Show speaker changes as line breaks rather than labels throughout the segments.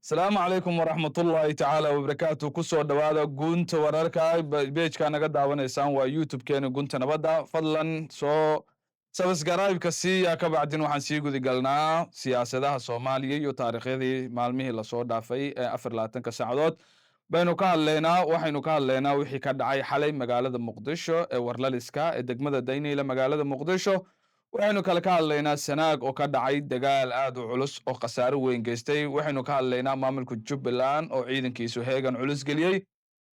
Asalaamu calaykum waraxmatullaahi tacaala wabarakaatu. Kusoo dhowaada Gunta Wararka. Page-ka naga daawanaysaan waa YouTube-keena Gunta Nabadda. Fadlan soo subscribe-ka siiya. Ka bacdin waxaan sii gudigalnaa siyaasadaha Soomaaliya iyo taariikhyadii maalmihii lasoo dhaafay ee 24-ka saacadood baynu ka hadlaynaa. Waxaynu ka hadlaynaa wixii ka dhacay xalay magaalada Muqdisho ee Warlaliska ee degmada Dayniile magaalada Muqdisho. Waxaynu kale ka hadlaynaa Sanaag oo ka dhacay dagaal aad u culus oo khasaaro weyn geystay. Waxaynu ka hadlaynaa maamulka Jubbaland oo ciidankiisu heegan culus geliyey.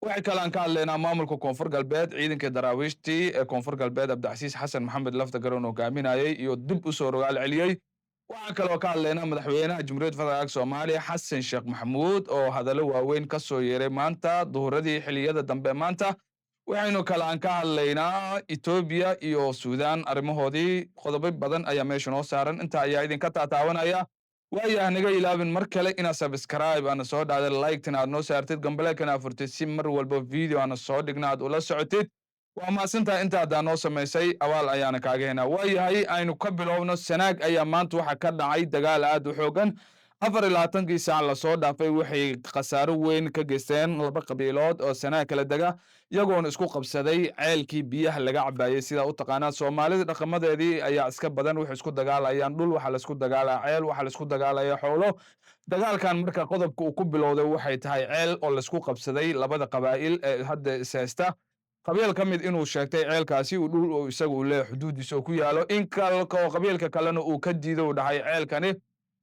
Waxay kale aan ka hadlaynaa maamulka Koonfur Galbeed, ciidankii Daraawiishtii ee Koonfur Galbeed, Cabdicasiis Xasan Maxamed Lafta Garoon hogaaminayay iyo dib u soo rogaal celiyey. Waxaa kaloo ka hadlaynaa madaxweynaha Jamhuuriyadda Federaalka Soomaaliya Xasan Sheekh Maxamuud oo hadallo waaweyn ka soo yeeray maanta duhuradii xilliyada dambe maanta. Waxaynu kale aan ka hadlaynaa Etoobiya iyo Suudaan arrimahoodii. Qodobo badan ayaa meesha noo saaran, inta ayaa idinka taataawanaya. Waaya, naga ilaabin mar kale inaad subscribe aana soo dhacday, like-tan aad noo saartid, gambaleelkan aad furtid, si mar walba video aana soo dhigna aad ula socotid. Waa mahadsantahay inta haddaa noo samaysay, abaal ayaana kaaga henaa. Waayahay, aynu ka bilowno. Sanaag ayaa maanta waxaa ka dhacay dagaal aad u xoogan. 24-kii saac lasoo dhaafay waxay khasaaro weyn ka geysteen laba qabiilood oo Sanaag kala dega, iyagoona isku qabsaday ceelkii biyaha laga cabaayey. Sidaa u taqaanaa, Soomaalida dhaqamadeedii ayaa iska badan. Waxay isku dagaalayaan dhul, waxaa laisku dagaalaya ceel, waxaa laisku dagaalaya xoolo. Dagaalkan marka qodobka uu ku bilowday waxay tahay ceel oo laisku qabsaday labada qabaa'il ee hadda is haysta. Qabiil ka mid inuu sheegtay ceelkaasi uu dhul uu isagu uu leeyahay, xuduudiisa oo ku yaalo, in kaloo qabiilka kalena uu ka diido, uu dhahay ceelkani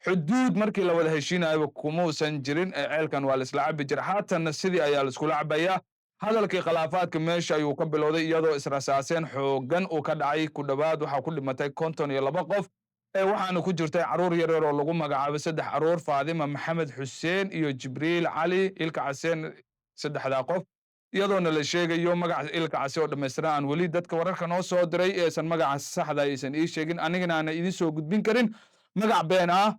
xuduud markii la wada heshiinayaba kumuusan jirin ee ceelkan waa laisla cabi jira, haatanna sidii ayaa laiskula cabayaa. Hadalkii khilaafaadka meesha ayuu ka bilowday, iyadoo israsaaseen xooggan uu ka dhacay. Ku dhowaad waxaa ku dhimatay 52 qof ee waxaana ku jirtay caruur yaryar oo lagu magacaabay saddex caruur: Faadima Maxamed Xuseen iyo Jibriil Cali Ilka Caseen, saddexdaa qof, iyadoona la sheegayo magaca Ilka Case oo dhammaystiran aan weli dadka wararka noo soo diray eesan magaca saxda aysan ii sheegin, anigana aana idin soo gudbin karin magac been ah.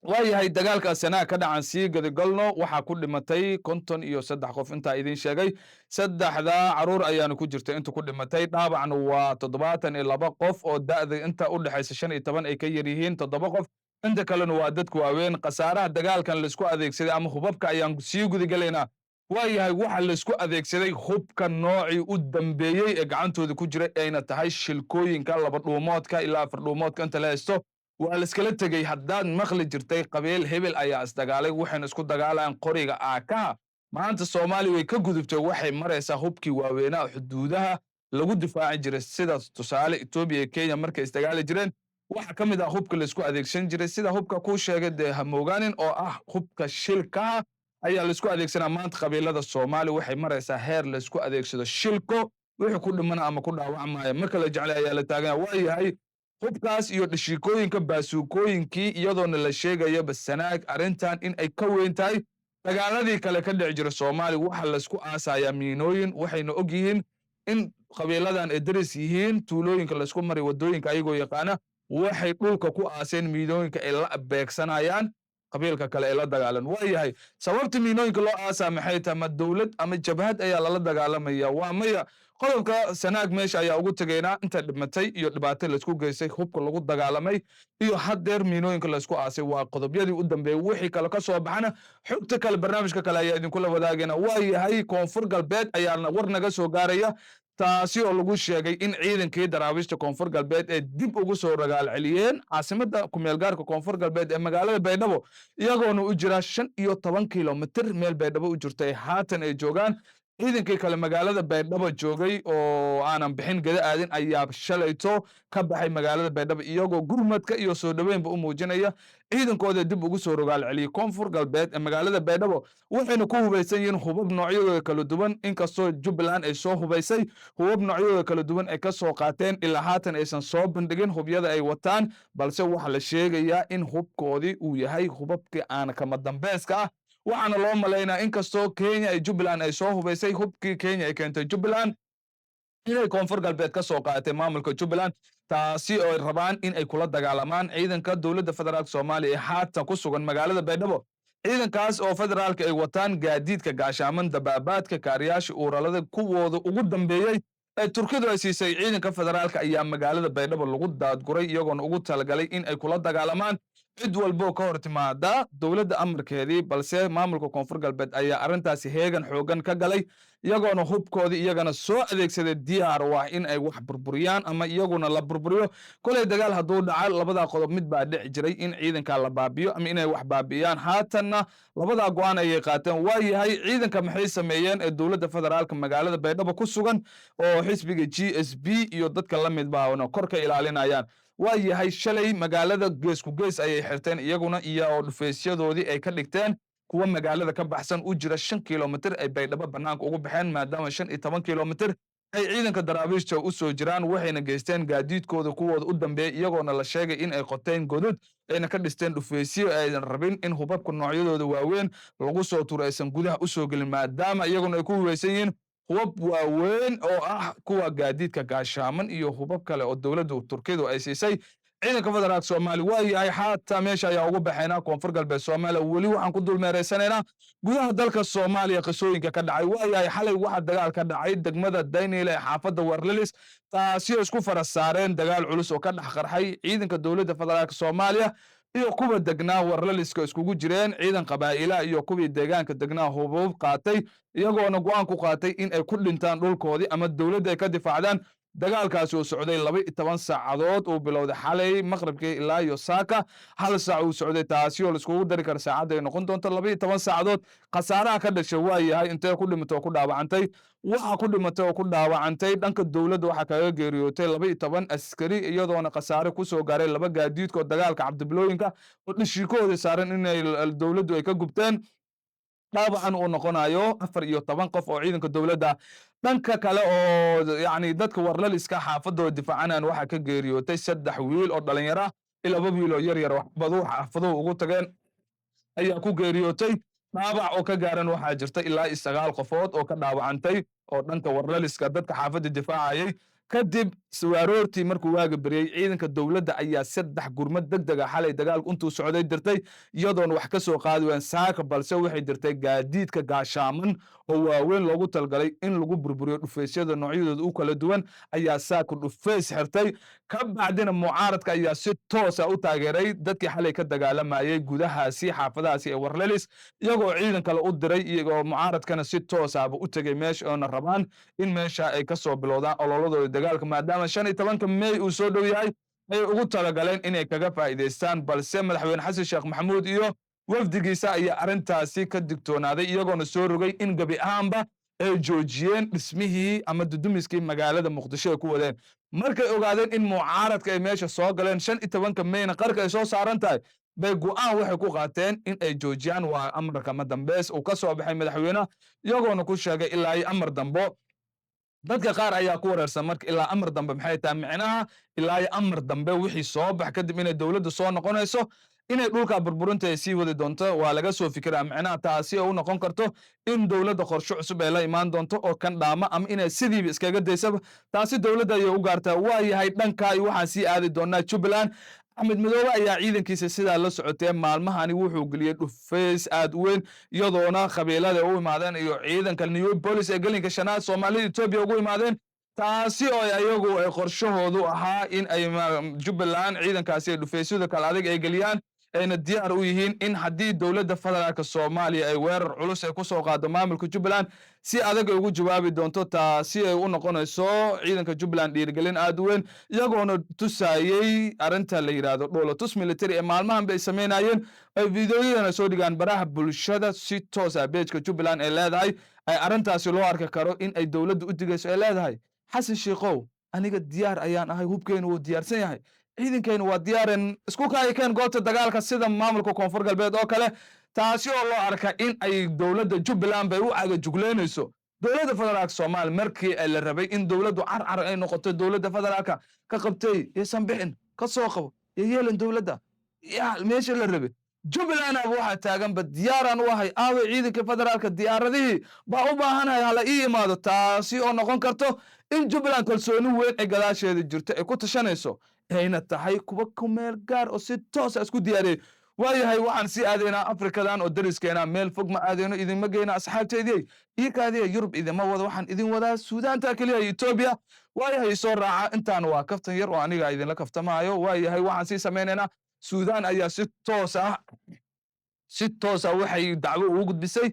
Waayahay, dagaalka Sanaag ka dhacan sii gadagalno. Waxaa ku dhimatay 53 qof, intaa idin sheegay. Saddexda caruur ayaana ku jirta inta ku dhimatay. Dhaabacna waa 72 qof oo da'da inta u dhexaysa 15 ay ka yar yihiin toddoba qof, inta kalena waa dadku waaweyn. Khasaaraha dagaalkan laisku adeegsaday ama hubabka ayaan sii gudagelaynaa. Waayahay, waxa laisku adeegsaday hubka noocii u dambeeyey ee gacantooda ku jira, ayna tahay shilkooyinka laba dhuumoodka ilaa afar dhuumoodka inta la haysto waa laiskala tegey. Haddaad maqli jirtay qabiil hebel ayaa isdagaalay, waxayna isku dagaalayaan qoriga aakaha, maanta Soomaaliya way ka gudubtay. Waxay maraysaa hubkii waaweynaa xuduudaha lagu difaaci jiray, sida tusaale Etoobiya iyo Kenya markay isdagaali jireen. Waxa ka mid ah hubka laisku adeegsan jiray, sida hubka kuu sheegay dee hamoogaanin oo ah hubka shilkaha ayaa laisku adeegsanaa. Maanta qabiilada Soomaaliya waxay maraysaa heer laisku adeegsado shilko. Wixii ku dhimana ama ku dhaawacmaya marka la jeclay ayaa la taaganya. Waayahay, hubkaas iyo dhashiikooyinka baasuukooyinkii, iyadoona la sheegayaba Sanaag arrintan in ay ka weyn tahay dagaaladii kale ka dhici jira Soomaaliya. Waxaa laisku aasayaa miinooyin. Waxayna og yihiin in qabiiladan ay daris yihiin, tuulooyinka laisku maray waddooyinka ayagoo yaqaana, waxay dhulka ku aaseen miinooyinka ay la beegsanayaan qabiilka kale ee la dagaalan. Waayahay, sababta miinooyinka loo aasaa maxay tahay? Ma dowlad ama jabhad ayaa lala dagaalamaya? Waa maya. Qodobka Sanaag meesha ayaa ugu tegaynaa. Inta dhimatay iyo dhibaato laisku geystay, hubka lagu dagaalamay iyo haddeer miinooyinka laisku aasay waa qodobyadii u dambeeyey. Wixii kale ka soo baxana xogta kale barnaamijka kale ayaa idinkula wadaagayna. Waayahay, Koonfur Galbeed ayaana war naga soo gaaraya, taasi oo lagu sheegay in ciidankii Daraawiishta Koonfur Galbeed ee dib ugu soo ragaal celiyeen caasimadda kumeelgaarka Koonfur Galbeed ee magaalada Baydhabo, iyagoona u jira 15 kilomitir meel Baydhabo u jirta ay haatan ay joogaan. Ciidankii kale magaalada Baydhabo joogay oo aanan bixin gada aadin ayaa shalayto ka baxay magaalada Baydhabo, iyagoo gurmadka iyo soo dhoweynba u muujinaya ciidankooda dib ugu soo rogaal celiyey Koonfur Galbeed ee magaalada Baydhabo. Waxayna ku hubaysan yihiin hubab noocyadooda kala duwan, inkastoo Jubbaland ay soo hubaysay, hubab noocyadooda kala duwan ay ka soo qaateen. Ilaa haatan aysan soo bandhigin hubyada ay wataan, balse waxaa la sheegayaa in hubkoodii uu yahay hubabkii aan kama dambeeska ah. Waxaana loo malaynaa, inkastoo Kenya ay Jubbaland ay soo hubaysay, hubkii Kenya ay keentay Jubbaland inay Koonfur Galbeed ka soo qaadatay maamulka Jubbaland, taasi oo ay rabaan in ay kula dagaalamaan ciidanka dowladda federaalka Soomaaliya ee haatan ku sugan magaalada Baydhabo. Ciidankaas oo federaalka ay wataan gaadiidka gaashaaman, dabaabaadka, kaariyaasha uuralada kuwooda ugu dambeeyey ee Turkidu ay siisay ciidanka federaalka ayaa magaalada Baydhabo lagu daadguray, iyagoona ugu talagalay in ay kula dagaalamaan Cid walboo ka hor timaada dowladda amarkeedii, balse maamulka Koonfur Galbeed ayaa arrintaasi heegan xoogan ka galay, iyagoona hubkoodii iyagana soo adeegsaday, diyaar u ah in ay wax burburiyaan ama iyaguna la burburiyo. Kolay dagaal hadduu dhaco, labadaa qodob mid baa dhici jiray: in ciidanka la baabiyo ama inay wax baabi'iyaan. Haatanna labadaa go'aan ayay qaateen. Waa yahay, ciidanka maxay sameeyeen ee dowladda federaalka magaalada Baydhabo ku sugan oo xisbiga GSP iyo dadka la mid baana kor ka ilaalinayaan? Waa yahay, shalay magaalada geesku gees ayay xirteen iyaguna, iyo oo dhufeysyadoodii ay ka dhigteen kuwa magaalada ka baxsan u jira 5 kilomitir ay Baydhabo bannaanka ugu baxeen, maadaama 15 kilomitir ay ciidanka daraabiishta u soo jiraan. Waxayna geysteen gaadiidkooda kuwooda u dambeeyay, iyagoona la sheegay in ay qoteen godod ayna ka dhisteen dhufeysyo, aysan rabin in hubabka noocyadooda waaweyn lagu soo turo aysan gudaha u soo gelin, maadaama iyaguna ay ku hubaysan yihiin hubab waaweyn oo ah kuwa gaadiidka gaashaaman iyo hubab kale oo dowladda Turkidu ay siisay ciidanka federaalka Soomaaliya. Waa yahay, xataa meesha ayaa ugu baxaynaa Koonfur Galbeed Soomaaliya. Weli waxaan ku dulmeereysanaynaa gudaha dalka Soomaaliya qisooyinka ka dhacay. Waa yahay, xalay waxaa dagaal ka dhacay degmada Dayniile ee xaafadda Warlilis, taasi oo isku fara saareen dagaal culus oo ka dhex qarxay ciidanka dowladda federaalka Soomaaliya iyo kuwa degnaa Warlaliska, iskugu jireen ciidan qabaa'ila iyo kuwii deegaanka degnaa hubub qaatay, iyagoona go'aan ku qaatay in ay ku dhintaan dhulkoodii ama dowladda ay ka difaacdaan. Dagaalkaasi uu socday 12 saacadood, uu bilowday xalay maqribkii ilaa iyo saaka 1 saac uu socday, taasi oo laiskugu dari kara saacadda ay noqon doonto 12 saacadood. Khasaaraha ka dhashay, waa yahay, intee ku dhimatay oo ku dhaawacantay? Waxa ku dhimatay oo ku dhaawacantay dhanka dowladda waxaa kaga geeriyootay 12 askari, iyadoona khasaare kusoo gaaray laba gaadiidkoo dagaalka cabdibilooyinka oo dhashiikahooda saaran inay dowladdu ay ka gubteen. Dhaawacan uu noqonayo 14 qof oo ciidanka dowladda. Dhanka kale oo yacni dadka Warlaliska xaafadooda difaacanaan, waxaa ka geeriyootay saddex wiil oo dhalinyaro ah iyo laba wiil oo yar yar waxbaduhu xaafaduhu ugu tageen ayaa ku geeriyootay. Dhaawac oo ka gaaran waxaa jirta ilaa iyo sagaal qofood oo ka dhaawacantay oo dhanka Warlaliska dadka xaafadda difaacayay. Kadib sawaaroortii markuu waaga beriyey, ciidanka dowladda ayaa saddex gurmad deg dega xalay dagaalku intuu socday dirtay, iyadoona wax ka soo qaadi wayan saaka, balse waxay dirtay gaadiidka gaashaaman oo waaweyn loogu talgalay in lagu burburiyo dhufaysyada noocyadooda u kala duwan ayaa saaka dhufays xirtay. Ka bacdina mucaaradka ayaa si toosa u taageeray dadkii xalay ka dagaalamayay gudahaasi xaafadahaasi ee Warlelis, iyagoo ciidan kale u diray, iyagoo mucaaradkana si toosaaba u tegay meesha, oona rabaan in meesha ay ka soo bilowdaan ololadooda dagaalka, maadaama 15-ka Mey uu soo dhow yahay, ay ugu talagaleen inay kaga faa'iidaystaan. Balse madaxweyne Xasan Sheekh Maxamuud iyo wafdigiisa ayaa arrintaasi ka digtoonaaday, iyagoona soo rogay in gebi ahaanba ay joojiyeen dhismihii ama dudumiskii magaalada Muqdisho ay ku wadeen, markay ogaadeen in mucaaradka ay meesha soo galeen, 15-ka Meyna qarka ay soo saaran tahay, bay go'aan waxay ku qaateen in ay joojiyaan. Waa amarka ma dambeys uu ka soo baxay madaxweynaha, iyagoona ku sheegay ilaa iyo amar dambo. Dadka qaar ayaa ku wareersan marka, ilaa amar dambe maxay tahay micnaha? Ilaa iyo amar dambe wixii soo bax kadib inay dowladdu soo noqonayso, inay dhulka burburinta ay sii wadi doonto, waa laga soo fikiraa micnaha, taasi oo u noqon karto in dowladda qorshe cusub ay la imaan doonto oo kan dhaama, ama inay sidiiba iskaga daysaba. Taasi dowladda ayay u gaartaa. Waa yahay, dhanka iyo waxaan sii aadi doonaa Jubbaland. Axmed Madoobe ayaa ciidankiisa sidaa la socotee maalmahani wuxuu geliyey dhufays aad u weyn, iyadoona qabiilada u imaadeen iyo ciidanka New Police ee gelinka shanaad Soomaalida Etoobiya ugu imaadeen, taasi oo ayagu ay qorshahoodu ahaa in ay Jubbaland ciidankaasi ay dhufaysyada kale adag ay geliyaan, ayna diyaar u yihiin in haddii dowladda federaalka Soomaaliya ay weerar culus ay ku soo qaado maamulka Jubbaland, si adag ay ugu jawaabi doonto. Taasi ay u noqonayso ciidanka Jubbaland dhiirigelin aad u weyn, iyagoona tusayey arrinta la yidhaahdo dhoolatus military ee maalmahan bay samaynayeen, ay fiidiyoyadana soo dhigaan baraha bulshada si toos ah. Page-ka Jubbaland ay leedahay ay arrintaasi loo arki karo in ay dowladda u digayso, ay leedahay: "Xasan Shiikow, aniga diyaar ayaan ahay, hubkeenu wuu diyaarsan yahay, ciidankeenu waa diyaaren, isku kaayikeen goobta dagaalka," sida maamulka Koonfur Galbeed oo kale. Taasi oo loo arka in ay dowladda Jubbaland bay u cagajugleynayso dowladda federaalka Soomaaliya, markii la rabay in dowladdu carcar ay noqoto, dowladda federaalka ka qabtay yaysan bixin, ka soo qabo yo yeelan dowladda ya meesha la rabay. Jubbaland aba waxaa taaganba diyaaraan u ahay, aaway ciidanka federaalka, diyaaradihii baa u baahanahay, hala ii imaado. Taasi oo noqon karto in Jubbaland kalsooni weyn ay gadaasheeda jirto, ay ku tashanayso, ayna tahay kuwa ku meel gaar oo si toosa isku diyaariyey. Waayahay, waxaan sii aadaynaa Afrikadan oo dariskeena. Meel fog ma aadayno, idinma geyna asxaabteydii iyo kaadiya Yurub idinma wado, waxaan idin wadaa Suudaanta keliya iyo Etoobiya. Waayahay, soo raaca. Intaan waa kaftan yar oo aniga idinla kaftamaayo. Waayahay, waxaan sii samaynaynaa Suudaan ayaa si toos ah waxay dacwo ugu gudbisay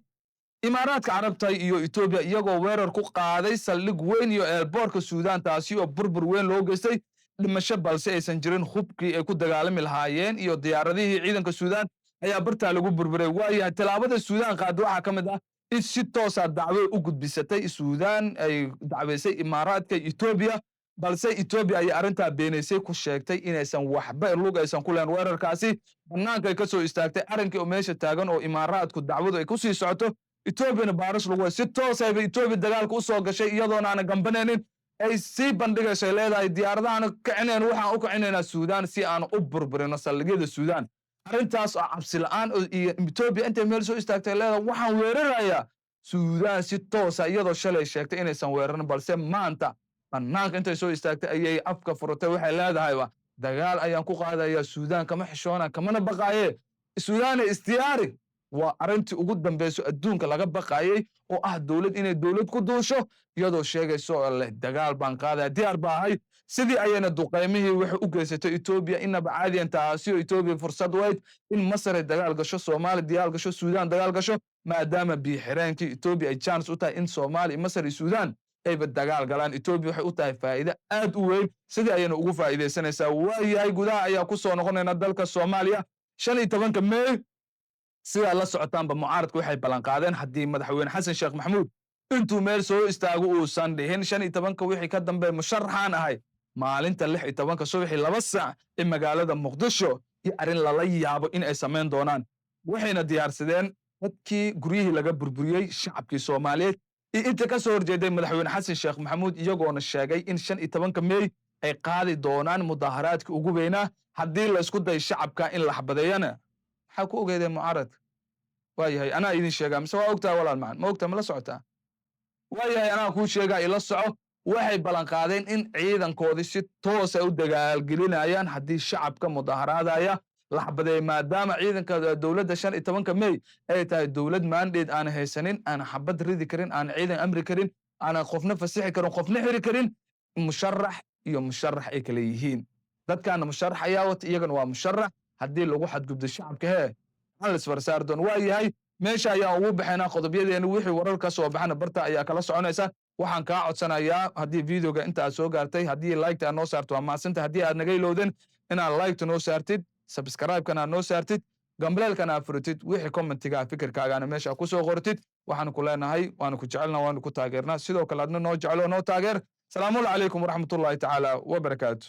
Imaaraadka Carabta iyo Etoobiya, iyagoo weerar ku qaaday saldhig weyn iyo airportka Suudaan, taasi oo burbur weyn loo geystay, dhimasho, balse aysan jirin hubkii ay ku dagaalami lahaayeen iyo diyaaradihii ciidanka Suudaan ayaa bartaa lagu burburay. Waayahay, tallaabada Suudaan qaada waxaa ka mid ah in si toosa dacwo u gudbisatay Suudaan, ay dacweysay Imaaraadka, Etoobiya, balse Etoobiya ayaa arrintaa beenaysay, ku sheegtay inaysan waxba lug aysan ku lehen weerarkaasi. Bannaankay ka soo istaagtay arrinkii oo meesha taagan oo Imaaraadku dacwadu ay ku sii socoto, Etoobiyana baaris lagu hay. Si toosayba Etoobiya dagaalka u soo gashay, iyadoona aanan gambanaynin, ay sii bandhigayso, ay leedahay diyaaradahana kicinayna, waxaan u kicinaynaa Suudaan si aan u burburino saldhigyada Suudaan. Arrintaas oo cabsi la'aan iyo Etoobiya intay meel soo istaagtay leedahay waxaan weerarayaa Suudaan si toosa, iyadoo shalay sheegtay inaysan weerarin, balse maanta bannaanka intay soo istaagtay ayay afka furatay, waxay leedahayba dagaal ayaan ku qaadayaa Suudaan, kama xishoona kamana baqaaye, Suudaane isdiyaari. Waa arrintii ugu dambeyso adduunka laga baqayey oo ah dowlad inay dowlad ku duusho, iyadoo sheegayso oo leh dagaal baan qaadaya, diyaar baa ahay. Sidii ayayna duqaymihii waxay u geysatay Etoobiya inaba caadiyan, taasi oo Etoobiya fursad weyd in Masar ay dagaal gasho, Soomaaliya dagaal gasho, Suudaan dagaal gasho, maadaama biyo xireenkii Etoobiya ay chance u tahay in Soomaaliya, Masar iyo Suudaan ayba dagaal galaan. Etoobiya waxay u tahay faa'iido aad u weyn, sidii ayayna ugu faa'iidaysanaysaa. Waayahay, gudaha ayaa ku soo noqonayna dalka Soomaaliya. 15-ka Meey, sidaa la socotaanba, mucaaradku waxay ballanqaadeen haddii Madaxweyne Xasan Sheekh Maxamuud intuu meel soo istaago uusan dhihin 15-ka wixii ka dambe musharaxaan ahay, maalinta 16-ka subaxii 2 saac ee magaalada Muqdisho iyo arrin lala yaabo in ay samayn doonaan. Waxayna diyaarsadeen dadkii guryihii laga burburiyey, shacabkii Soomaaliyeed iyo inta ka soo horjeeday Madaxweyne Xasan Sheekh Maxamuud, iyagoona sheegay in 15-ka Meey ay qaadi doonaan mudaharaadkii ugu weynaa. Haddii laysku day shacabka in la xabadeeyana, maxaa ku ogeedeen mucaaradka? Waayahay, anaa idin sheegaa mise waa ogtahay, walaal macan? Ma ogtahay? Ma la socotaa? Waayahay, anaa kuu sheegaa, ila soco. Waxay ballanqaadeen in ciidankoodii si toosa u dagaalgelinayaan haddii shacabka mudaharaadaya la xabadeeyo, maadaama ciidanka dowladda 15-ka Mey ay tahay dowlad mandate aan haysanin, aan xabad ridi karin, aan ciidan amri karin, aanan qofna fasixi karin, qofna xiri karin. Musharax iyo musharax ay kala yihiin. Dadkaana musharax ayaa wata, iyagana waa musharax. Haddii lagu xadgudbo shacabka, hee, maxaa la isfarsaari doon? Waa yahay, meesha ayaan ugu baxaynaa qodobyadeena. Wixii warar ka soo baxana barta ayaa kala soconaysa. Waxaan kaa codsanayaa, haddii videoga inta aad soo gaartay, haddii liketa aad noo saarto, waa mahadsanta. Haddii aad naga ilowden inaad liketa noo saartid, subscribe-kana aad noo saartid, gambaleelkana aad furitid, wixii commentiga fikirkaagana meesha ku soo qortid, waxaanu ku leenahay waanu ku jecelna, waanu ku taageernaa. Sidoo kale adna noo jeclo, noo taageer. Salaamullahi calaykum waraxmatullahi tacaala wabarakaatu.